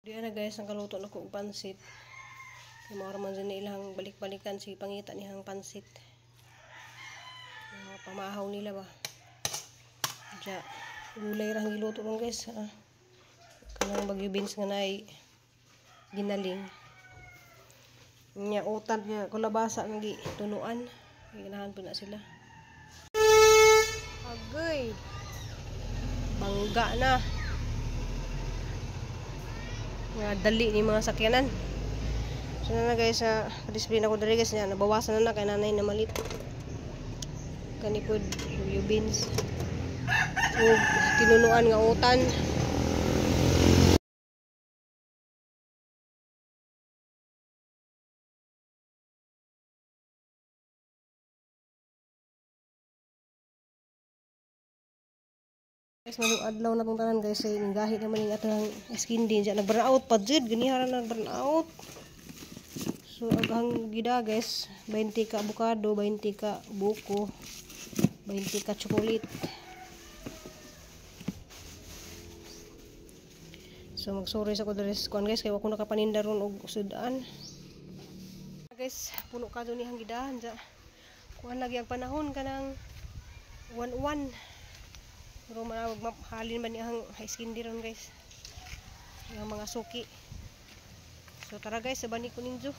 Diya na guys, nakaluto na ko og pansit. Kay mao ra man jud ni ilang balik-balikan si pangita niyang pansit. Mga pamahaw nila ba. Diya, gulay ra ang giluto ron guys. Ah. Kanang bagyo beans nga naay ginaling. Nya utan nga kulabasa nga gitunuan. Ganahan po na sila. Agay. Bangga na. Nga dali ni mga sakyanan. So na guys, sa display na ko diri guys, niya nabawasan na na kay nanay na malit. Kani pod bagyo beans. Ug tinunuan nga utan. Guys, maayong adlaw na tong tanan guys, ay gahi naman ning atong skin din diyan nag-burn out pa jud, ganiha ra nag-burn out. So aghang gida guys, 20 ka avocado, 20 ka buko, 20 ka chocolate. So magsuri sa ko diri sa kuan guys, kay wa ko nakapaninda ron og sudan. Guys, puno ka dun nihang gidahan dya. Kuan lagi ang panahon kanang 1-1. Pero manawag mahalin man niyang high skin ron guys. Ang mga suki. So tara guys, sabani ko ninyo.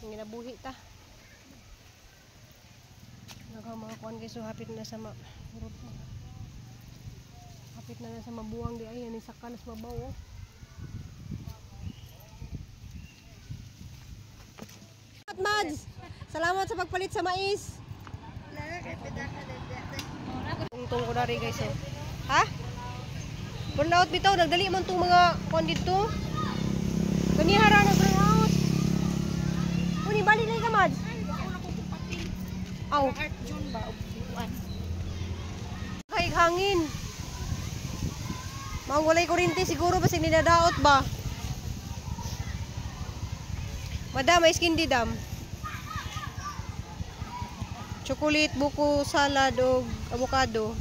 Ang ginabuhi ta. Naghang mga kuan guys, so hapit na sa hapit na na sa mabuwang di ay ani saka na sa mabaw. Oh. Mads, salamat sa pagpalit sa mais. Tungtong ko dari guys eh. Ha? Burnout bitaw, nagdali man tong mga kuan didto. Kanihara na burn out. Uni bali lagi ka Mads. Aw. Kay hangin. Maong walay kuryente siguro basig ninadaot ba. Madam, may skin di dam. Chocolate, buko, salad og avocado.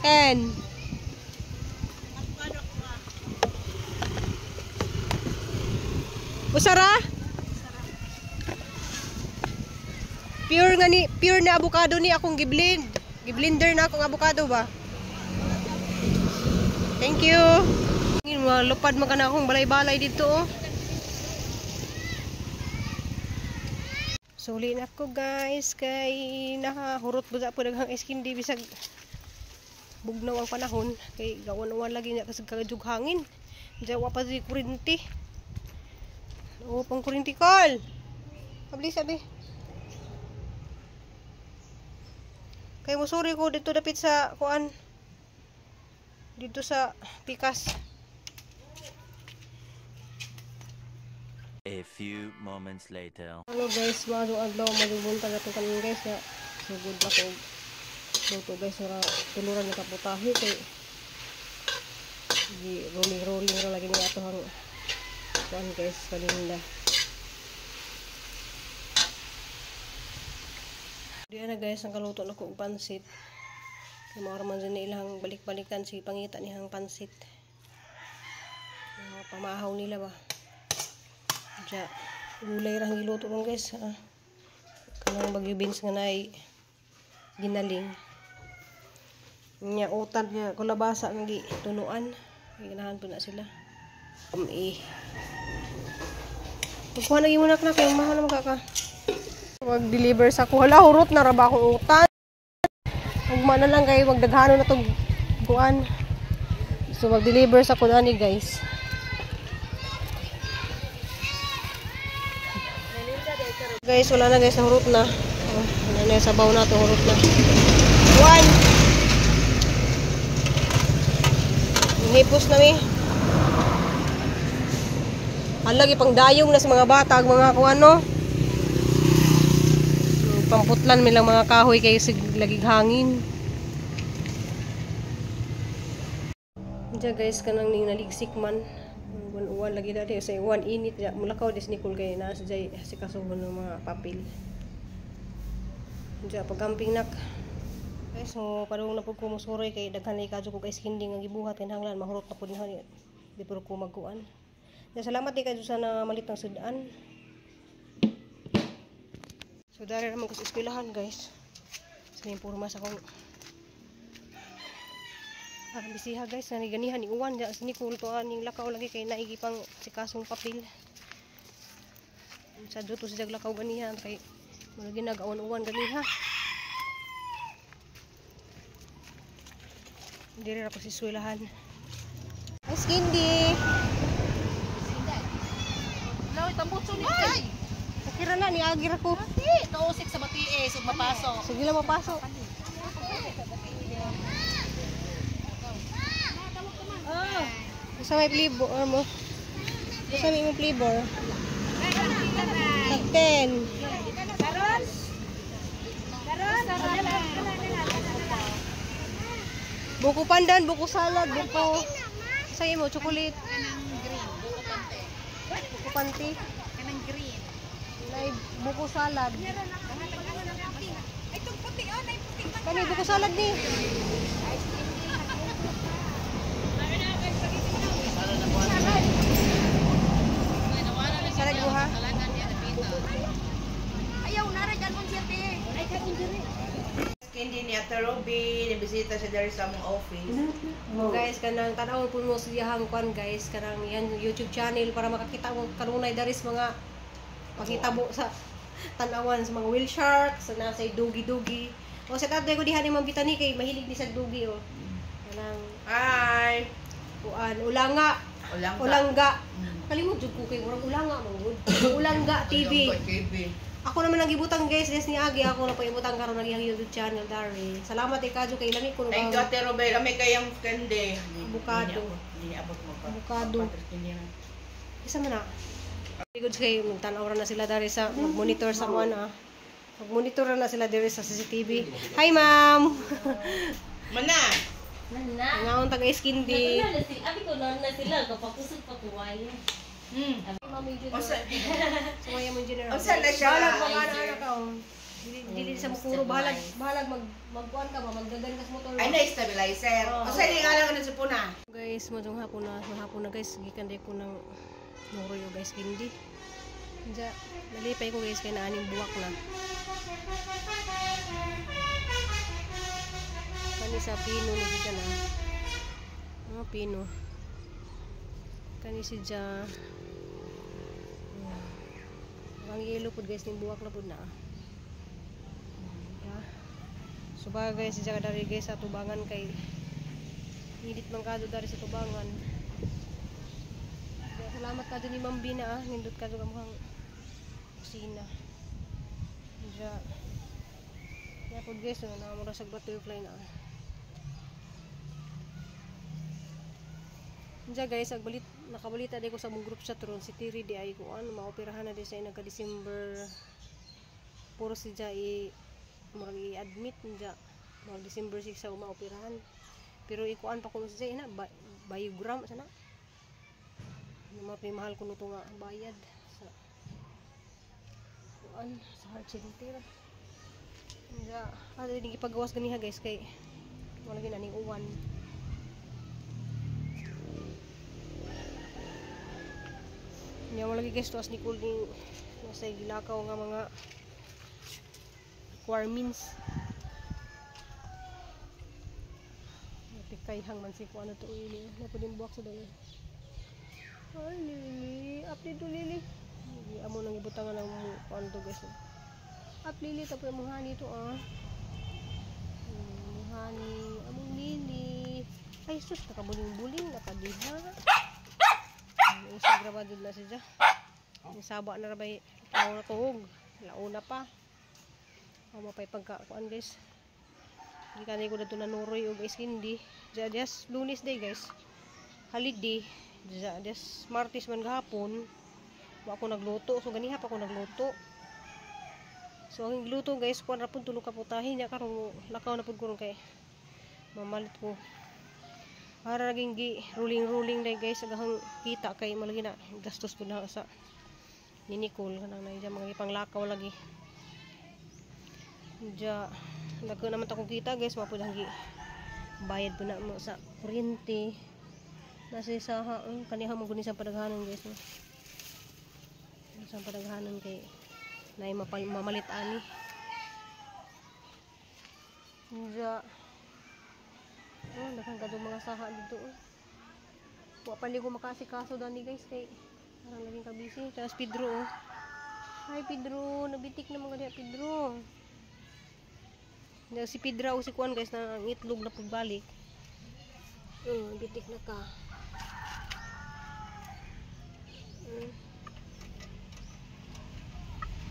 10. Usara? Pure nga ni, pure na avocado ni akong giblend. Giblender na akong avocado ba? Thank you. Lupad man ka na akong balay-balay dito oh. Suli na ko guys kay nahurot ba po daghang skin di bisag bugnaw ang panahon kay gawan-uwan lagi niya kasi kajug hangin. Diyan wa pa di kuryente. Oh, pang kuryente call. Abli sabi. Kay mosuri ko dito dapit sa kuan. Dito sa pikas. A few moments later. Hello guys, maayong adlaw, maayong buntag atong kanin guys. Ya, sugod na ko luto guys, ora tuluran na kaputahe kay gi rolling rolling ra lagi niya ato ang kuan guys paninda. Diya na guys, nakaluto na ko og pansit. Kay mao ra man jud ni ilang balik-balikan si pangita niyang pansit. Mga pamahaw nila ba. Diya, gulay ra ang giluto ron guys. Ah. Kanang bagyo beans nga naay ginaling. Nya utan nga kulabasa nga gitunuan. Ganahan po na sila. Magkuha na gyud na kay mahal na magkaka. Mag-deliver sa ko. Hala, hurot na ra ba akong utan? Ugma na lang kay magdaghano na tong kuan. So mag-deliver sa ko ani guys. Guys, wala na guys, nahurot na. Oh, wala na yung sabaw na to, hurot na. 1. Hipos na mi. Hala, pang dayong na sa mga bata, ang mga kuan no. Pamputlan mi lang mga kahoy kay sig lagig hangin. Diya guys, kanang ning naligsik man. Uwan lagi dati sa uwan init ya mulakaw dis Nicole kay naa sa jay si kasuhon ng mga papel. Diya pagkamping nak. Guys, so padung na pud ko mosuroy kay daghan lay kadyo ko guys hindi nga gibuhat kay hanglan mahurot na pud ni before ko magkuan. Ya, salamat di kayo sa namalit ng sudan. So dari naman ko sa eskwelahan guys. Sa yung purma sa akong parang bisiha guys, naniganihan ni uwan diya sa Nicole to aning lakaw lagi kay naigi pang sikasong papel. Sa duto si lakaw ganihan kay malagi nag-awan-uwan ganiha. Diri ra ko sa eskwelahan. Ay, Candy! Law, tambutso ni Tay. Sakira na, niagir ako. Ati, kausik sa batiis ug mapasok. Sige lang, mapasok. Ah, sa may flavor mo. Sa may imong flavor. Tag 10. Karon? Karon? Buko pandan, buko salad, buko. Sa imo chocolate, Kanang green, buko pante. buko panty, Kanang green. nay buko salad. Ay, itong puti, oh, nay puti pa. Kani buko salad ni. Salad mo ha? Ayaw, nara dyan kong siya, te. Ay, kung diri. Candy ni Ate Ruby, nibisita siya diri sa among office. Oh. Guys, kanang tan-awon po mo sa iyahang kwan guys, kanang yan YouTube channel para makakita mo kanunay daris mga pakitabo sa tan-awan sa mga whale shark, sa nasa dugi-dugi. O sa tatay ko diha ni Ma'am Bitani kay mahilig ni sa dugi oh. Kanang Hi! kuan ulanga, Ulangga. ulangga. Kalimot jud ko kay murag ulanga man gud. Ulangga TV. Ulangga TV. Ako naman ang gibutang guys, des ni Agi ako na paibutang karon ang iyang YouTube channel dari. Salamat kay kadyo kay lami ko Thank you, Ate Ruby. Lami kayang candy. Avocado. Hindi abot mo pa. Avocado. Isa man na. Good kay magtan-aw ra na sila dari sa mag-monitor sa kuan ah. Mag-monitor ra na sila diri sa CCTV. Hi ma'am. Mana! Nana. Ngaon taga Iskindi. Nana sila. Abi ko na sila kapakusog pa ko wayo. Ma'am engineer. Unsa Sumaya mo engineer. Unsa na siya? Bahalag pag ana ka oh. Dili dili sa mukuro bahalag bahalag mag magkuan ka ba magdagan ka sa motor. Ay na stabilizer. Oo. Unsa ni ngalan ka sa puna? Guys, mojong hapon na, hapon na guys, gikan di ko ng nuroy o guys kindi. Diya, nalipay ko guys kay naaning buwak na. Kani sa pino ni siya na. Mga pino. Kani si Ja. Ang yellow pud guys ning buwak na pud na. Diba? So bagay si Ja kadari guys sa tubangan kay init man kado dari sa tubangan. Kaya salamat kado ni Ma'am Bina ah. Nindot kado kamuhang kusina. Diya. Kaya po guys, no, nakamura sa butterfly na. Diya guys, agbalit, nakabalita di ko sa mong group chat ron si Tiri di ay ko ano, maoperahan na di sa nagka December. Puro si Diya i murag i-admit diya. Murag December 6 sa maoperahan. Pero ikuan pa ko sa ina biogram sana. Ano mahal ko nito nga bayad sa kuan sa heart center. Nga ano din gipagawas ganiha guys kay wala gyud aning uwan. Nya wala gyud guys tuas ni Nicole ning nasa gilakaw nga mga requirements. Kay hang man si kuano to ini. Na pud buwak sa dali. Ay Lili, update to Lili. Hindi amo nang ibutangan ang kuano to guys. Up Lili tapos among honey to ah. Honey, among Lili. Ay sus nakabuling-buling nakadiha. Usag ra ba jud na siya. Saba na ra bay tao na tuhog. Launa pa. Amo pay pagka kuan guys. Gikan ko dito na nuroy og guys hindi. Diya des Lunes day guys. Holiday. Diya des Martes man gahapon. Wa ako nagluto. So ganiha pa ako nagluto. So ang gluto guys, kuan ra pud tulo ka putahe nya karon lakaw na pud ko ron kay mamalit ko. Para naging gi ruling-ruling day guys agahang kita kay malagi na gastos pud na sa ni Nicole kanang na mga ipanglakaw lagi. Diya Dagko naman ta kung kita guys, mapud ang bayad po na mo sa kuryente. Nasa saha ang kaniha mo guni sa padaghanan guys. No? Sa padaghanan kay nay mamalit ani. Nja. Oh, daghan kadto mga saha dito. Oh. Wa pa ko makasikaso dani guys kay parang laging ka busy. Tapos Pedro oh. Hi Pedro, nabitik na mga diha Pedro. Si Pedro o si Kuan guys na ang itlog na pagbalik. Bitik na ka.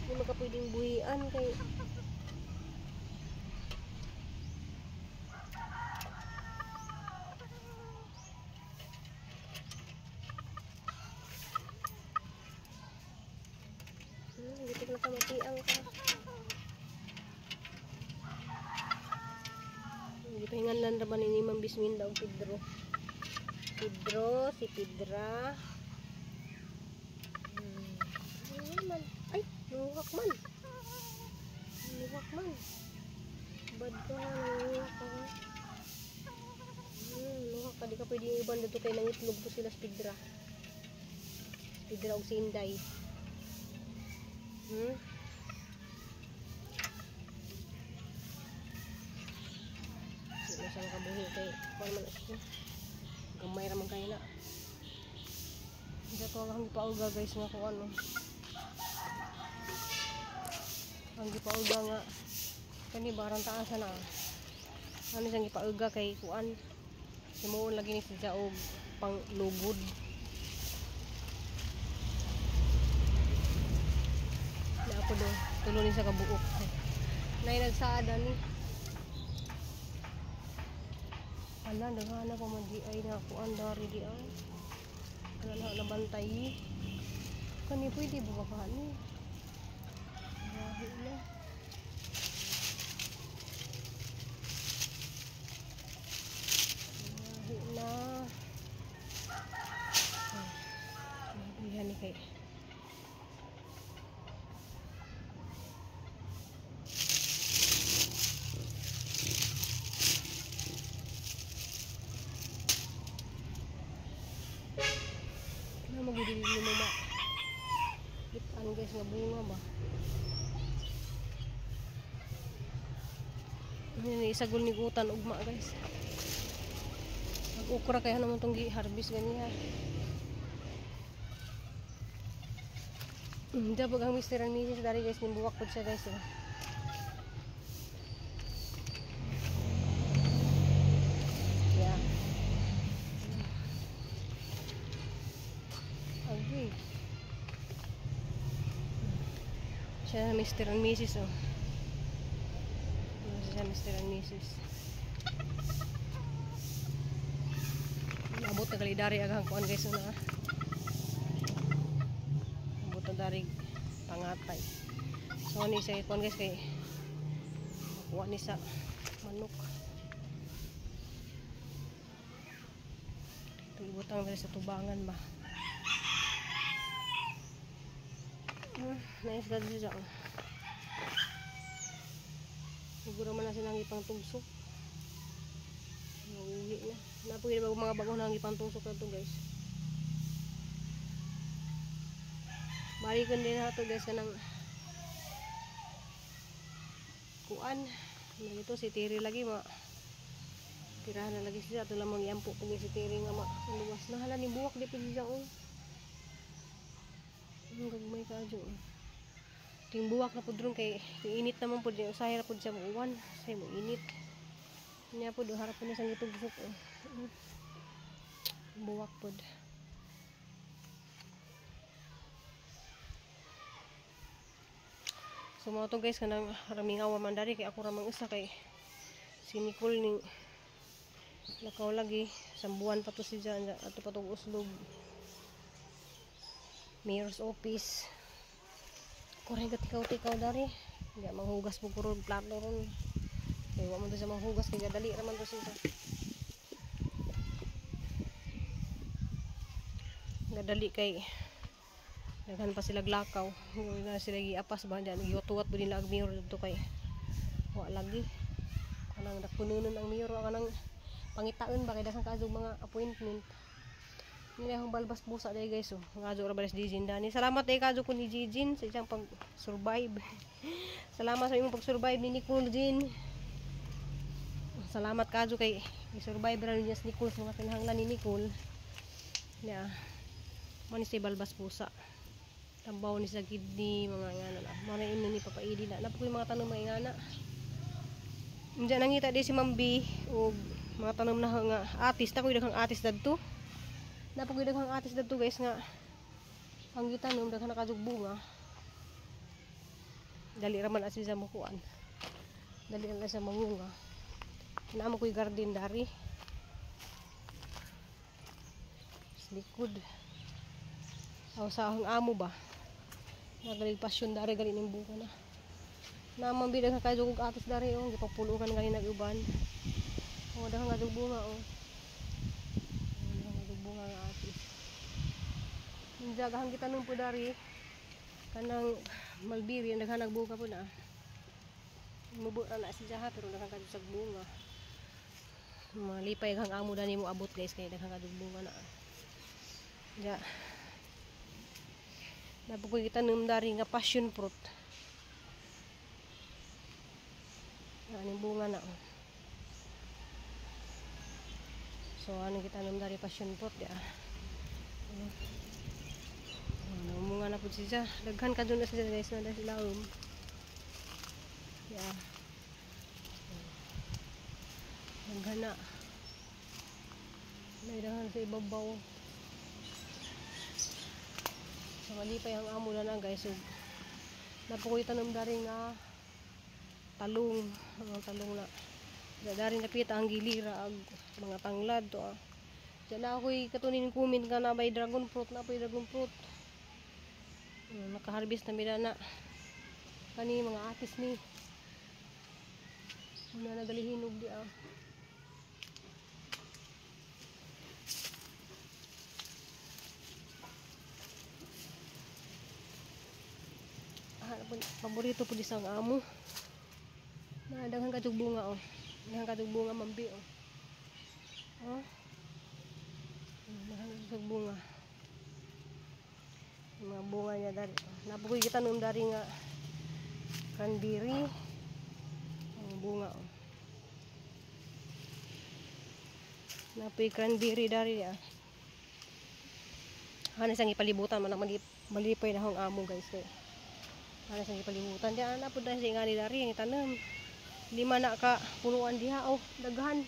Hindi maka pwedeng buhian kay bitik na ka, matiang ka. Gipahingan lang raman ni Ma'am Bisminda og Pedro. Pedro, si Pedra. Ay, man. Ay, nuhak man. Nuhak man. Bad ka, nuhak ka. Nuhak ka. Di ka pwedeng iban dito kay nangitlog po sila si Pedra. Si Pedra og si Inday. Di na siya makabuhi kay kuan man siya. Gamay ra man kayo na. Diyan ko ang gipauga guys nga kung ano. Ang gipauga nga kani barang taas na. Ano siyang gipauga kay kuan. Himuon lagi ni siya og panglugod. Na ako do tulo ni sa kabuok. Nay nagsaad ani. Ala, daghana pa man di ay na kuan dari di ay. Wala na nabantay. Kani pwede ba ka ni? Grabe na. Grabe na. Ay, ni kay. Magudili ni mama. Itan guys nga bunga ba. Ano ni isagol ni gutan ugma guys. Mag okra kaya naman tong gi-harvest ganiha. Hindi pag ang Mr. and Mrs. dari guys nimbuwak pud siya guys. Oh. Yeah. Agree. Siya Mr. and Mrs. oh. Siya Mr. and Mrs. Abot na kalidari aghang kuan guys na. Abot na dari pangatay. So ani siya kuan guys kay kuha ni sa manok. Ibutang diri sa tubangan ba. Nice dad siya. Siguro man na silang ipang tugsok. Nauwi na. Napuwi na mga bago nang ipang tusok na to guys. Balikan din na to guys kanang kuan. Dito si Tiri lagi ma. Tirahan na lagi siya ato lamang iampo pag si Tiri nga ma. Luwas na hala ni buwak di pud siya oh. Ang gagmay ka adyo. Ting buwak na pud ron kay init naman pud usahay ra pud siya muuwan, say mo init. Niya pud harap pud ni sang gitugsok. Oh. Buwak pud. So mo to guys kanang ramingaw man dari kay ako ra mang usa kay si Nicole ning lakaw lagi sambuan pa to si Jan ato pa tong uslog. Mayor's office. Kuray ka tikaw-tikaw dari. Hindi manghugas mo kuron plato ron. Kay wa man to siya manghugas kay gadali ra man to siya. Gadali kay daghan pa sila glakaw. Wala na sila giapas ba diyan giwat-wat pud nila ag mayor didto kay wa lagi. Kanang dakpununon ang mayor kanang pangitaon ba kay daghan kaadto mga appointment. Nila akong balbas busa dahil guys oh. Ngadyo ra balas Jijin dani. Salamat ay kadyo ko ni Jijin sa isang pag-survive. Salamat sa imong pag-survive ni Nicole Jin. Salamat kadyo kay i-survive ra niya si Nicole sa mga kinahanglan ni Nicole. Ya. Mo ni say balbas pusa. Tambaw ni sa kidney mga ingana na. Mo na ino ni Papa Edi na. Napo mga tanom mga ingana. Diyan nangita di si Ma'am B og mga tanom na nga atis ta koy daghang atis dadto. Napagoy daghang atis dadto guys nga ang gitanom daghan na kadug bunga. Dali ra man as sa mukuan. Dali ra sa mangunga. Naamo koy garden dari. Sa likod. Aw sa akong amo ba. Nagalig pasyon dari gali ning bunga na. Naman bi daghan kadug og atis dari oh gipapulukan gani nag-uban. Oh daghan kadug bunga oh. Bunga nga atis. Jagahan kita nung po dari kanang malbiri ang daghan bunga po na. Mubo ra na siya ha pero daghan kadto sa bunga. Malipay kang amo dani mo abot guys kay daghan kadto bunga na. Ja. Napukoy kita nung dari nga passion fruit. Aning bunga na. So ano kita nung dari passion fruit ya. Ano bunga na po siya. Daghan ka na siya guys na dahil laom. Yeah. Daghan na. May daghan sa ibabaw. So malipay ang amo na guys. So napukoy tanom dari nga talong, ang talong na. Dari napita ang gilira ag mga tanglad to ah. Diyan na ako'y katunin comment nga na may dragon fruit na po'y dragon fruit. Nakaharvest na mila na. Kani mga atis ni. Una na galihinog di ah. Ah, paborito po di sa amo. Nadaghan kadtong bunga oh. Daghan kadtong bunga mambi oh. Oh. Daghan kadtong bunga. Mga bunga niya dari. Napukoy kita nung dari nga cranberry. Ang bunga oh. Napukoy cranberry dari ah. Hanas ang ipalibutan man malipay na hong amo guys kay. Hanas ang ipalibutan diyan na pud na siya ngani dari ang itanom. 5 na ka punuan diha oh, daghan.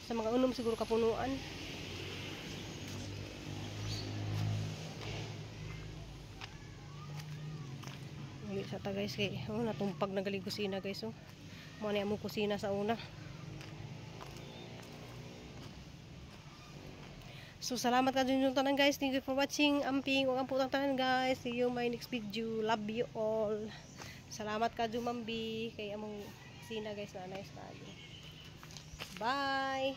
Sa mga unom siguro ka punuan. Uli sa ta guys kay oh natumpag na gali kusina guys oh. Mo ni among kusina sa una. So salamat ka dun yung tanan guys. Thank you for watching. Amping ug ang putang tanan guys. See you my next video. Love you all. Salamat ka dun Mambi kay among kusina guys na nice tayo. Bye.